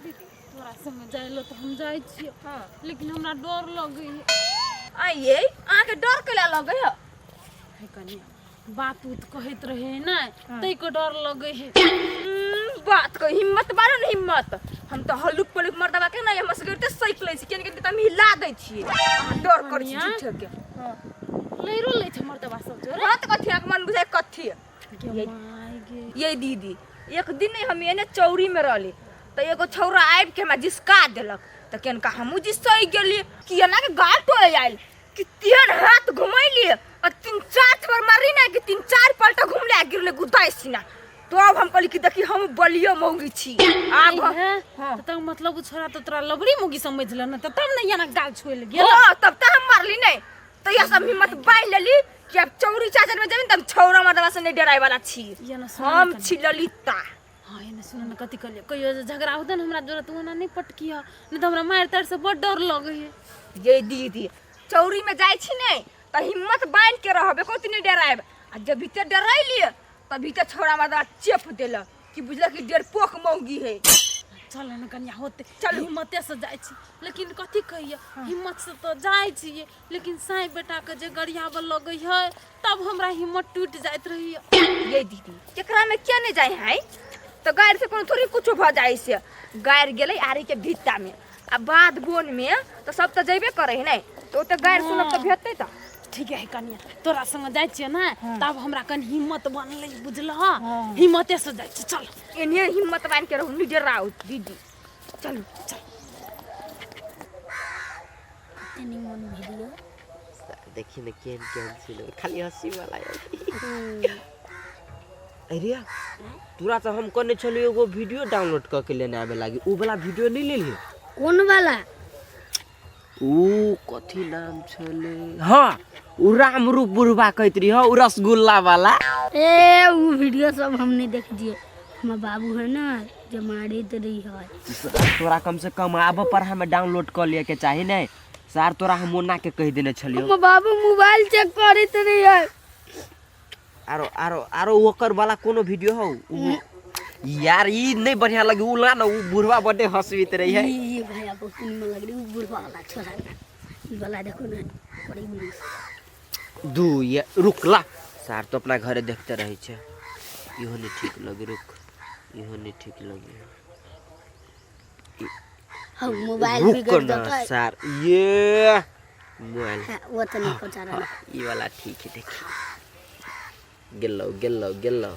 दीदी तोरा संगे जाइ लए तऽ हम जाइ छियै हाँ लेकिन हमरा डर लगै है आइए अहाँके डर कैला लगै है हे कनिया बात उत कहैत रहे है ने ताहिके डर लगै है बात के हिम्मत बारो ने हिम्मत हम तऽ हल्लुक पलुक मर्दबा के नहीं हम सगरे सैक लै छी केन केन के तऽ हम हिला दै छियै अहाँ डर करै छी कनिया। झूठे के लैरो लै छै मर्दबा सब जोरे हाँ तऽ कथी अहाँके मन बुझाय कथी गे माय गे ये दीदी एक दिन नहीं हम एने चौरी में रहली तऽ एगो छौड़ा आबि के हमरा जिसका देलक तऽ केनका हमहूँ जिसै गेली कि एना के गाल टोए आयल कि तेहन हाथ घुमैली आ तीन चार थोड़ मारली ना कि तीन चार पलटा घुमले आ गिरले गुदाइ सीना तो अब हम कहली कि देखी हम बलियो मौगी छी आब हम- है हाँ। तऽ तब मतलब उ छोरा तऽ तोरा लबड़ी मुगी समझ ले ने तऽ तब ने एना गाल छुए ले गेल हाँ तब तऽ हम मारली नहीं तो यह सब हिम्मत बांध लेली कि अब चौरी चाचर में जेबी तब छौरा मर्दवा से नहीं डराए वाला छी ये ना सुन हम कनी। छी ललिता हाँ एने सुन ने कथी कहलियै कहियो जे झगड़ा होतै ने हमरा जोरे तऽ ओना नहि पटकिह नहि तऽ हमरा मारि तारि से बड़ डर लगै है ये दीदी चौरी में जाइ छी नहीं तऽ हिम्मत बांध के रहब एको नहीं डरायब आ जब भीतर डराइली तब भीतर छौरा मर्दवा चेप देलक कि बुझलक कि डेरपोक मौगी है चल ने कनिया होते चलू। हिम्मते से जाइ छी लेकिन कथी कहिए हिम्मत से तऽ जाइ छियै लेकिन साँइ बेटाके जे गरियाबऽ लगै है तब हमरा हिम्मत टूटि जाइत रहैए ये दीदी एकरा में क्या नहीं जाए है तो गायर से कोनो थोड़ी कुछ भ जाए से गायर गेलै आरी के भित्ता में आ बाध बोन में तो सब तो जेबे करे है नहीं तो ओते गायर सुनब तो भेटतै तऽ ठीक है कनिया तोरा संग जाइ छियै ने तब हमरा कनि हिम्मत बनलै बुझलह हिम्मते से जाइ छियै चल एने हिम्मत बान्हि के रहू नहीं डराउ दीदी चलू चल कते निमन वीडियो देखी ने केहन केहन सीन खाली हंसी वाला अरे तोरा तऽ हम कहने छलियै एगो वीडियो डाउनलोड कऽ के लेने आबे लागी उ वाला वीडियो नहीं लेली कोन वाला उ कथी नाम छलै हाँ उ राम रूप बुढ़बा कहैत रही उ रसगुल्ला वाला ए उ वीडियो सब हम नहीं देख दिए हमर बाबू है ना जे मारैत रही है तोरा कम से कम आबऽ पर हमें डाउनलोड कऽ लिए के चाही नहीं सार तोरा हम ओना के कहि देने छलियो हमर बाबू मोबाइल चेक करैत रही है आरो आरो आरो ओकर वाला कोनो वीडियो हौ उ यार ई नहीं बढ़िया लगी उ ला ना उ बुढ़वा बड्डे हंसबित रही है ई भैया बहुत निमन लग रही उ बुढ़वा वाला छोरा ना ई वाला देखो ना बड़ी मस्त दू ये रुक ला सार तो अपना घरे देखते रहे छे इहो नहीं ठीक लगी रुक इहो नहीं ठीक लगी हम मोबाइल रुक बिगड़ ना जाता है सार ये मोबाइल हाँ, वो तो नहीं पहुंचा रहा हाँ, ये वाला ठीक है देखी गेलो गेलो गेलो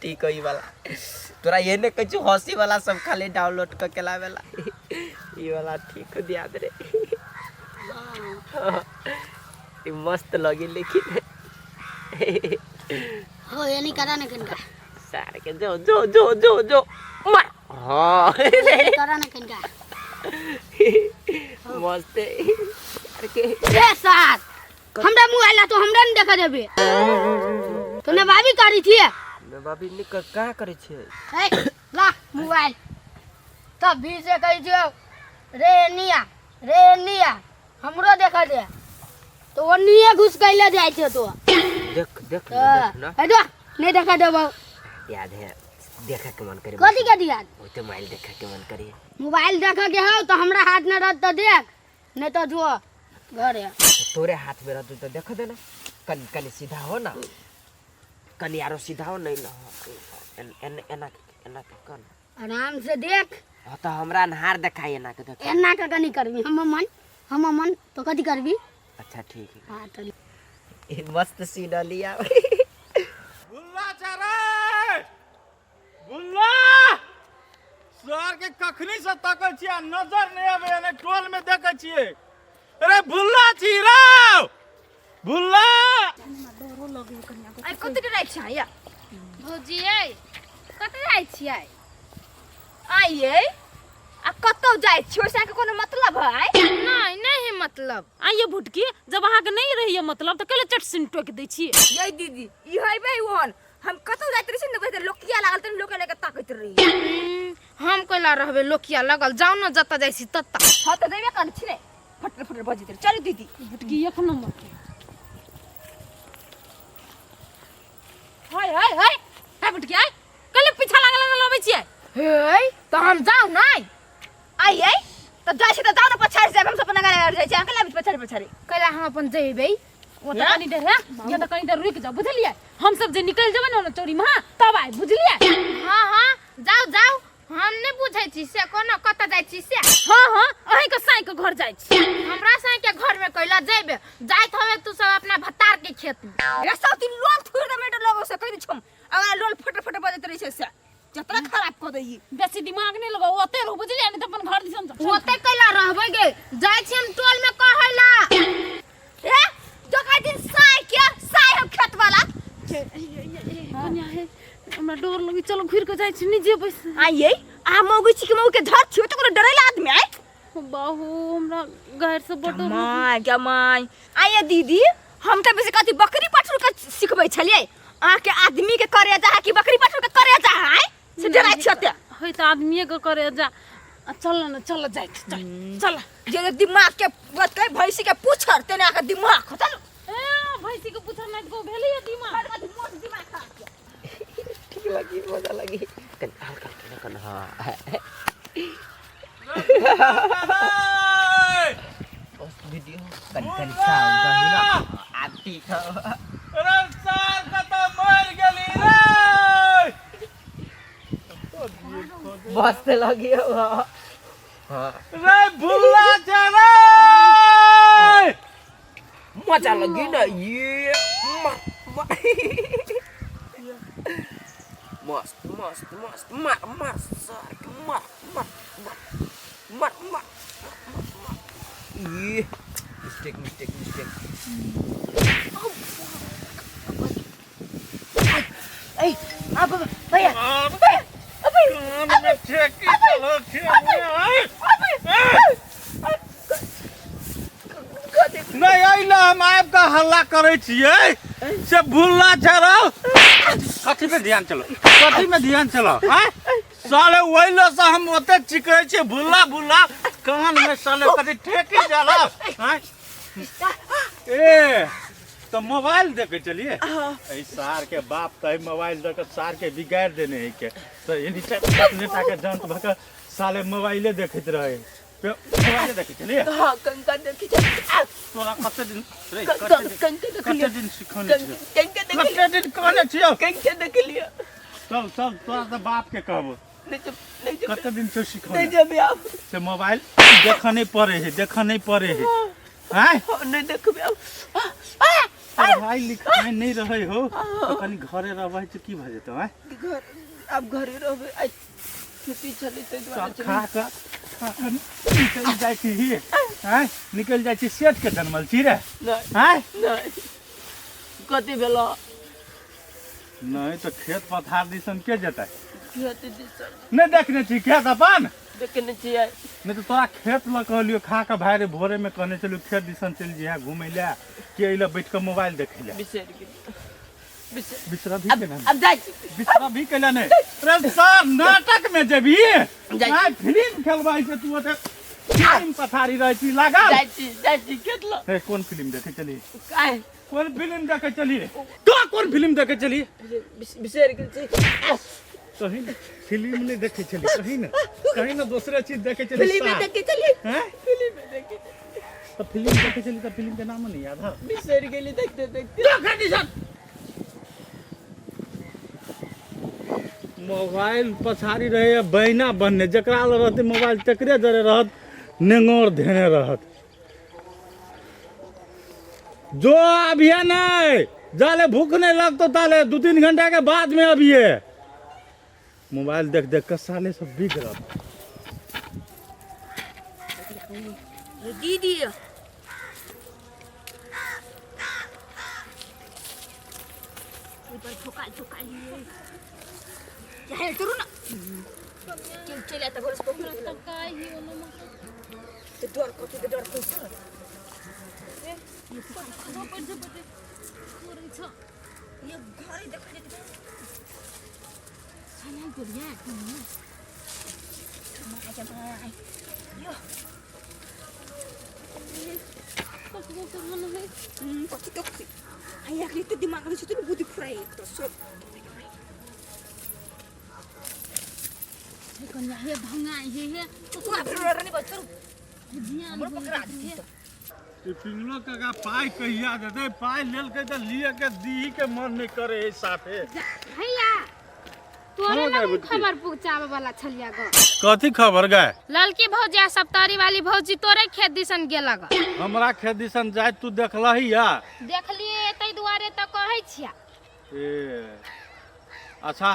ठीक है ये वाला तोरा ये ने कहै हंसी वाला सब खाली डाउनलोड क के लावेला ये वाला ठीक हो दिया रे ई मस्त लगी लेकिन हो ये नहीं करा ना कनका सार के जो जो जो जो जो मार हाँ ये नहीं करा ना कनका मस्त है यार के ए सार हमरा मोबाइल तो हमरा नहीं देखा देबे तो ने भाभी करी थी ने भाभी ने का करे छे ए ला मोबाइल तब भी से कही छियो रे निया रे निया हमरो देखा दे तो वो निये घुस कैले जाइ छै तो देख देख ना देख ना हे जो नहीं देखा देबो याद है देखे के मन करे कथी के दिया ओते मोबाइल देखे के मन करे मोबाइल देखे के हौ तो हमरा हाथ में रहत तो देख नहीं तो जो घरे तो तोरे हाथ में रहतौ तो देख देना कनी कनी सीधा हो ना कनी आरो सीधा हो नहीं ना एन एन एना के एना के कर ना। आराम से देख हाँ तो हमरा अन्हार देखाई एना के देख एना के कनी करबी हम मन हम मन तो कथी करबी अच्छा ठीक है हाँ तो ए, मस्त सीन लिया बुल्ला चरे बुल्ला सर के कखनी से तकै छियै आ नजर नहि आबै ने टोल में देखै छियै अरे भुल्ला छी रौ भुल्ला आइ कते डराइ छियै या भौजी यै कतऽ जाइ छियै आइए आ कतौ जाइ छियै ओहिसँ अहाँके कोनो मतलब है नहि नहि है मतलब आइए भुटकी जब अहाँके नहि रहैए मतलब तऽ कैले चट सिन टोकि दै छियै यै दीदी ई हेबै ओहन हम कतौ जाइत रही ने तऽ लोकिया लागल तऽ लोके लेके ताकैत रही हम कैला रहबै लोकिया लगल जाउ ने जतऽ जाइ छी ततऽ हाँ तऽ देबे करै छी ने फटर फटर बजैत रही चलू दीदी भुटकी एक नंबर के हाय हाय हाय हाय भुटकी आय देखै छियै। हे तऽ हम जाउ नहि? आई आई तऽ जाइ छी तऽ जाउ ने, पछाड़ी से हम सब अपना गाड़ी जाइ छी, अहाँ के पछाड़ी पछाड़ी। कैला हम अपन जेबै? ओ तऽ कनी देर है या तऽ कनी देर रुकि जाउ, बुझलियै? हम सब जे निकलि जेबै ने चौरी में तब आइ, बुझलियै? हाँ हाँ, जाउ जाउ, हम नहि बुझै छी से कोना कतऽ जाइ छी से। हाँ हाँ, अहीं के साई के घर जाइ छी। हमरा साई के घर में कैला जेबे? जाइत हवे तू सब अपना भत्तार के खेत में। रे सब तीन लोल थुर दे मेटर लगो से कहि दै छम, अगर लोल फट फट बजैत रहै छै से जतरा खराब कऽ दैही। बेसी दिमाग नहि लगाउ, ओते रहू, बुझलियै? नहि तऽ अपन घर दिसन जाउ। ओते कैला रहबै गे? जाइ छी हम टोल में कहै ला। ए जो कहि दिन साई के साई हम खेत वाला। कन्या हे, हमरा डर लगे, चलो घुरि कऽ जाइ छी, नहि जेबै से। आई ये आ मौगी छी के मौगी के धर छियो त कोनो डरैला आदमी आइ। बाहू, हमरा गारि से बड़ डर लगे। My गे my. आइए दीदी, हम तऽ बेसी कथी बकरी पठुर के सिखबै छलियै अहाँके, आदमी के करे जा कि बकरी पठुर के करे जा आइ से डराइ छियै ओते? है तऽ आदमीए के करे जा। आ चल ने, चल जाइ छी, चल चल। जे दिमाग के बात कहे भैंसी के पूछर तेने अहाँके दिमाग हो, चलू। ए भैंसी के पूछर नहि गो भेलैया दिमाग। मोट दिमाग खराब। ठीक लगी, मजा लगी, कनि हल्का हल्का कनि। हाँ, बस वीडियो कनि कनि साउंड दही ना, आब ठीक हो। अरे सार कतऽ मरि गेली रे? मस्त लगी हो। हाँ रे भुल्ला छै रे, मजा लगी ना ये। मार मार, मस्त मस्त मस्त, मार मार सर के, मार मार मार मार मार मार। ये मिस्टेक मिस्टेक मिस्टेक। ए अब भैया कान में ठेकी चलो खेत में आय। नहि अइला, हम आबि कऽ हल्ला करै छियै से भुल्ला छै रौ। कथी पे ध्यान चलो, कथी में ध्यान चलो आँय? साले ओहि लऽ से हम ओते चिकरै छियै भुल्ला भुल्ला, कान में साले कथी ठेकी जाला आँय? ए तऽ मोबाइल देखै चलिए। एहि सार के बाप तऽ एहि मोबाइल दऽ कऽ सार के बिगाड़ि देने है के तऽ एनी टाइम अपने टा के जंत भऽ कऽ साले मोबाइले देखैत रहै। मोबाइले देखै छलिए? हाँ, कंका देखी छै। तोरा कते दिन रे, कंका कते दिन, कंका कते देखलिए दिन सिखौने छियौ? कंका देखलिए। कते दिन कहने छियौ? कंका देखलिए। चल चल, तोरा तऽ बाप के कहबो। नहि जब नहि जब कते दिन से नहि सिखौने जब आब से मोबाइल देखऽ नहि पड़े है, देखऽ नहि पड़े है आँय? नहि देखबै आब। पढ़ाई लिखाई नहि रहै हो तऽ कनि घरे रहबै तऽ की भऽ जेतौ आँय? घर आब घरे रहबै, आइ छुट्टी छलै ताहि दुआरे। चल खा कऽ, खा कऽ निकलि जाइ छी आँय? निकलि जाइ छी। सेठ के जनमल छी रे? नहि। आँय? नहि, कथी भेलो? नहि तऽ खेत पथार दिसन के जेतै? खेत दिसन नहि देखने छी खेत अपन? देखने छियै। नहि तऽ तोरा खेत लऽ कहलियौ खा कऽ भाय रे, भोरे में कहने छलियौ खेत दिसन चलि जइहे घुमै लए के अइले बैठ कऽ मोबाइल देखै लए। बिसरि गेलियै, बिसरि बिसरबही आब केना? आब जाइ छी। बिसरबही केना? नहि रे सर, नाटक में जेबही? जाइ छी। आइ फिल्म खेलबै छै तू, ओते फिल्म पथारी रहै छी लागल। जाइ छी, जाइ छी खेत लग। हे, कोन फिल्म देखै चली? काहे? कोन फिल्म देखै चली तो? कोन फिल्म देखै चली? बिसरि गेल छी। कहीं ने फिल्म नहीं देखै छली, कहीं ने कहीं ने दोसरे चीज देखै छली। फिल्म सार। देखे छलियै। हैं? फिल्म देखे छलियै। तऽ फिल्म देखै छली तऽ फिल्म के नाम नहीं याद है? बिसरि गेली देखते देखते। मोबाइल पछाड़ी रहे बैना बनने, जकरा लग रहतै मोबाइल तकरे जरे रहत, नेंगोर धेने रहत। जो अभिये नहीं जाले भूख नहीं लगतो ताले 2-3 घंटा के बाद में अभिये। मोबाइल देख देख कर साले सब बिगड़ल। दीदी ऊपर ठोकाल ठोकाल चाहे चलू ना, चल चल आता घर से पकड़। तकाइ ही ओनो में। तो डर कथी के डर कैसे? झपट झपट करै छ। ये घरे देखा जेतै। छना गोरिया। My my यो। कतबो कहाँ है। कथी कथी आई अखनी तो दिमाग में सोचो बुद्धि फुराई तो सब। कनिया हे भंगा हे हे तोरा फिर नहीं बच करू ध्यान हमरो पकड़ा देती तो ई पिंगलो काका पाइ कहिया देतै? पाइ लेलकै तऽ लिए के दीही के मन नहि करे है साफे। भैया तोरे हाँ, लग बुच्ची। खबर पहुंचावे वाला छलिया गो। कथी खबर गए? ललकी भौजी आ सप्तारी वाली भौजी तोरे खेत दिसन गेलक। हमरा खेत दिसन जाय तू देखलही या? देखलिए तै दुआरे तऽ कहै छिया। ए अच्छा,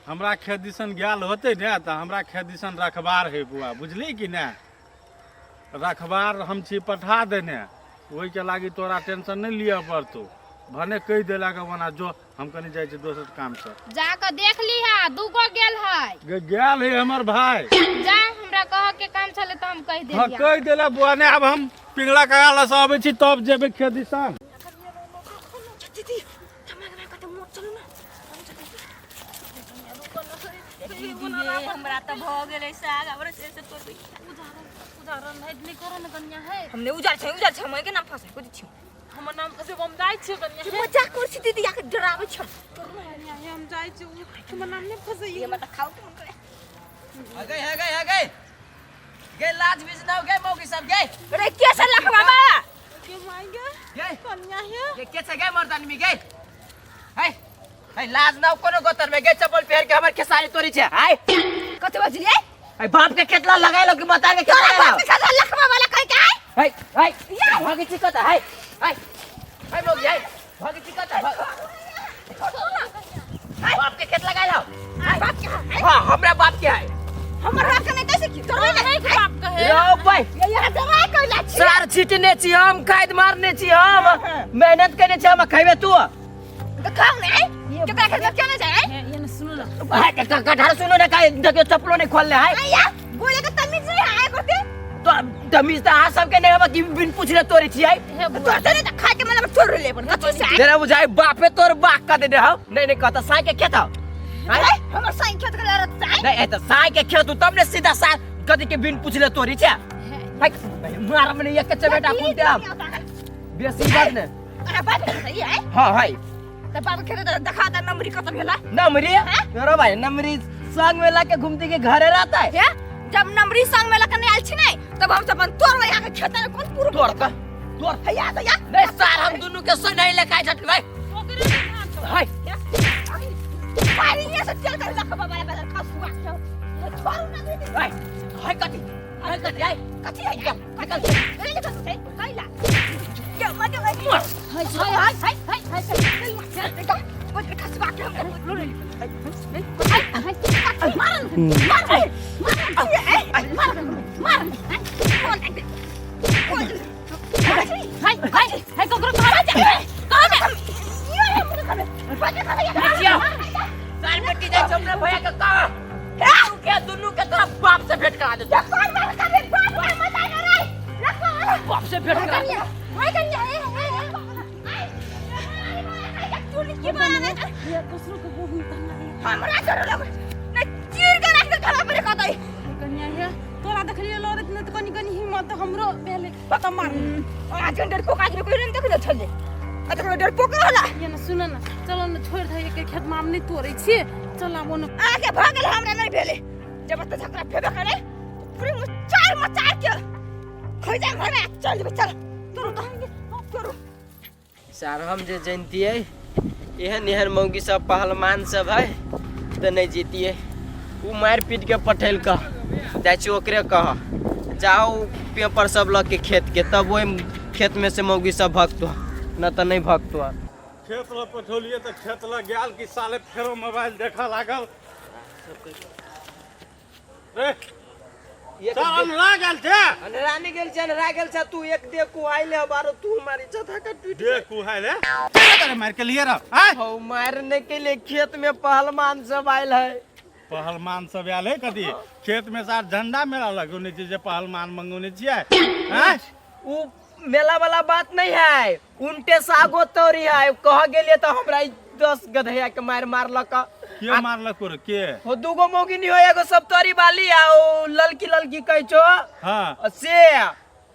हमरा खेत दिसन गेल होतै ने तऽ हमरा खेत दिसन रखबार है बुआ, बुझली कि ने? रखबार हम छी पठा देने, ओहिके लागी तोरा टेंशन नहि लिअ पड़तौ। भने कहि देलक ओना जो, हम कनि जाइ छी दोसर काम से। जा कऽ देख लीहा, दूगो गेल है। गेल है हमर भाई। जा, हमरा कह के काम छले तऽ हम कहि हाँ देलियै। कहि देला बुआ ने। आब हम पिंगला काका लग से अबै छी तब जेबै खेत दिसन। दीदी हमरा के कते मोट चलू ना दीदी, हमरा तऽ भऽ गेलै साग हमरा से से तोड़बै। उदाहरण है नहीं करो न कन्या है। हमने उजार छै, उजार छै, हम के नाम फंसा को छी। हमर नाम कसे हम जाइ छियै कन्या हे। मजाक कर छी दीदी, आके डराबै छी। कन्या हे हम जाइ छियै, हमर नाम नहि फसैयै। ये मत खाओ के मन करे। आ गए आ गए आ गए गए लाज बिजनाव गए मौगी सब गए। रे के से लख बाबा के मांगे गए कन्या हे। गे के छै गए मर्दानी में गए है है लाज नाव कोनो गोतर में गए, चप्पल पहिर के हमर खेसारी तोरी छै हाय। कथि बजलियै? है बाप के केतला लगाइलो कि बता के तोरा केतला बाप के खसा लखवा वाला कह के आय। है है भागे छी कत है है है मौगी है भागे छी कत बाप के खेत लगाइलो? बाप के है। हां हमरा बाप के है। हमर बाप के नहीं कैसे की तोरा नहीं बाप कहे रो भाई ये यहाँ डराय कैला छी। सार छीटने छी हम, खाद मारने छी हम, मेहनत करने छी हम, खैबे तू? तो खाओ ने आय, केकरा खेत में क्यों नहीं जाए? हे ये न सुनो न। भाई कटहर सुनो ने, का देखियो चप्पलो नहीं खोलले है। आया बोले के तमीज नहीं आया करते। तो तमीज त अहाँ सबके नहीं होबा कि बिन पूछले तोरे छियै। हे बुआ तोर से नहीं खा के मतलब छोड़ ले अपन कथि से। तेरा बुझाइ बापे तोर बाक का दे दे हौ। नहीं नहीं कहता साई के खेत हौ। अरे हमर साई खेत के लड़त साई नहीं ए त साई के खेत तब ने सीधा साई कथी के बिन पूछले तोरी छै। हाय मार मने एक चपेटा खुल दे हम बेसी बात ने। अरे बाप के सही है। हां हाय त बाप के खेत देखा त नमरी कत भेला। नमरी रो भाई, नमरी संग में लाके घूमती के घरे रहता है। हे जब नमरी संग में लके नहीं आयल छी नहीं तब हम सब अपन तोर यहाँ के खेत में कोन पूरो तोर का तोर हैया त या नहीं सार हम दुनू के संग नहीं लेके आइ भाई। ओकरे देखा तो। हाय पानी ये से चल कर लख बाबा बाबा खसुआ के छोड़ू ना दीदी। हाय हाय कथी हाय कथी हाय कथी है निकल निकल ए निकल से कैला ये मत हाय हाय हाय हाय हाय हाय चल चल बोल खसुआ के हम लो ले मार मार मार मार मार हाय हाय हाय ककरो कहाँ कहाँ सार बेटी जाय छै हमरा भैया के कहा तू के दुनू के तोरा बाप से भेंट करा दे, बाप से भेंट करा दे। हमरा जरूर लग नहीं चीर के रख दे खराब रे कतई। कन्या हे तोरा देखलिए लड़ैत ने तऽ कनि कनि हिम्मत हमरो भेलै पता मार। आज डरपोक आज कोई नहीं देख छले आ तक डरपोक रहला। ये न सुन न, चलो न छोड़ दे के खेत में हम नहीं तोड़ै छी, चल आबो न। आके भागल हमरा नहीं भेले जब तक झगड़ा फेबे करे पूरी मुचार मचार के खोइ जा घर में चल जेबे। चल तोरू तो तोरू सर हम जे जनतियै एहन एहन मौगी सब पहलवान सब है तऽ नहि जीतियै। उ मारि पीट के पठेलक जाइ छी ओकरे कह जाओ पेपर सब लऽ के खेत के, तब ओहि खेत में से मौगी सब भगतो न तऽ नहीं भगतो। खेत लग पठौलियै तऽ खेत लग गेल कि साले फेरो मोबाइल देखऽ लागल। रे साल अन्हरा गेल छै। अन्हरा नहि गेल छै, अन्हरा गेल छै तू एक दे कुहाइले बारो तू मारी चथा का टूट दे कुहाइले अरे मार के लिए रह आय। हौ मार नहि के लिए खेत में पहलवान सब आयल है। पहलवान सब आयल है कथी खेत में सार झंडा मेला लगौने छियै जे पहलवान मंगौने छियै आय? उ मेला वाला बात नहीं है, उनटे सागो तोरी है कह गेलिए तो हमरा 10 गधैया के मार मारलक। के मारलक रे के? हो दूगो मौगी नहीं हो, एगो सब तोरी बाली आ ओ ललकी ललकी कहै छो। हाँ। से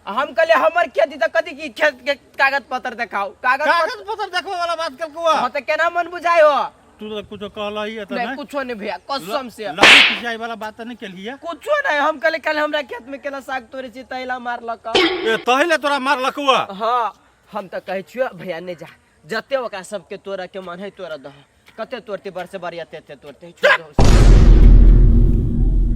हम कहले हमर खेत त कथी की खेत के कागज पत्र देखाओ। कागज कागज पत्र देखबो वाला बात कलको। हां त केना मन बुझाय हो? तू तो कुछो कहलही त नहीं नहीं कुछो नहीं भैया कसम से लड़ाई खिंचाई वाला बात त नहीं केलही कुछो नहीं हम कहले कल हमरा खेत में केना साग तोड़े छी तैला मारलक ए तहिले तोरा मारलक हुआ हाँ हम तऽ कहै छियौ भैया नहि जा जते ओकरा सबके तोड़ऽ के मन है तोड़ऽ दह कते तोड़ते बड़ से बड़ एते तोड़ते छोड़ दहो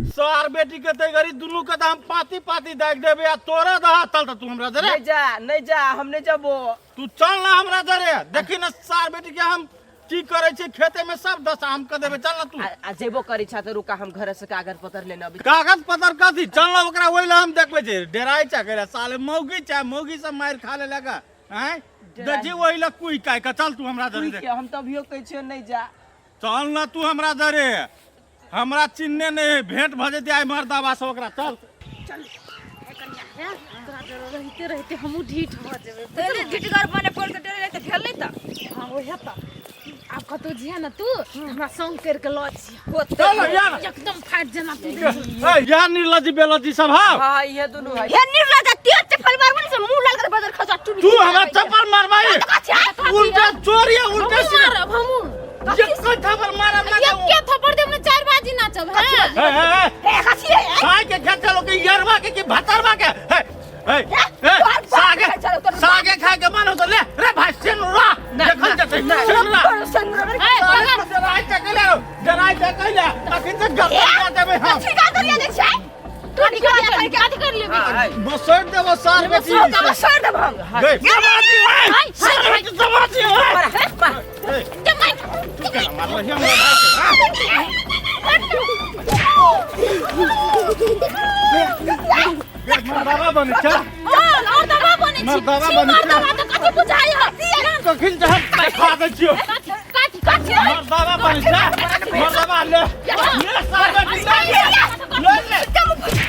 सार बेटी के ते गरी दुनू के त हम पाती पाती दाग देबे आ तोरा दहा तल त तू हमरा दरे नहीं जा नहीं जा हम नहीं जबो तू चल ना हमरा दरे देखी ना सार बेटी के हम की करे छै खेते में सब दशा हम क देबे चल ना तू आ जेबो करी छा तऽ रुका हम घर से कागज पत्र लेने अबै कागज पत्र कथी चल ना ओकरा ओहि ला हम देखबै छै डेराइ छै करे साले मौगी छै मौगी सब मारि खा लेलक आँय देखी ओहि ला कुई काय के चल तू हमरा दरे ठीक है हम तभियो कहै छियौ नहीं जा चल ना तू हमरा दरे हमरा चिन्हने नहीं है भेंट भऽ जेतै आइ मर्दाबा से ओकरा चल तोरा जरे रहिते रहिते हमहूँ ढीठ भऽ जेबै। पहिले ढिटगर बने पड़ के डरे तऽ भेल नहि तऽ। हाँ ओहे तऽ आब कतौ जिया ने तू हमरा संग कर के लऽ जिया। होतै। चल यार। एकदम फाटि जेना तू। ए यार निर्लज्जी बेलज्जी सब हौ। हाँ इहे दुनू है। हे निर्लज्ज तेज चप्पल मारबो ने से मुंह लाल कर बदल खसा टूट। तू हमरा चप्पल मारबाई उल्टा चोरी उल्टा हमहूँ मारब हमहूँ। एक थप्पड़ मारब ना एक के थप्पड़ देब ने चार बाजी नाचब हैं। ए ए ए हे कथी है? साग के खेत चलो के यरवा के कि भतरवा के हे हे हे सागे सागे खाए के मन हो तो ले रे भाई सेनुरा देखल जतै सेनुरा ए बगल जराय चकले जराय चकले अखन से गप देबै हम कथी का दरिया देख छै? कथी कर कथी कर लेबी? बसर देबो सार बेटी तो सर देब हम। गई समाजी है सार बेटी समाजी है तू केना मारलही हमरा भाई के मर्दावा बनै छै। और और दवा बनै छी। मर्दावा छी बनै छै। मर्दावा तऽ कथी बुझाइ है? कखन से हम खा दै छियौ। कथी कथी कथी मर्दावा बनै छै मर्दावा ले ले सार बेटी ले ले ले।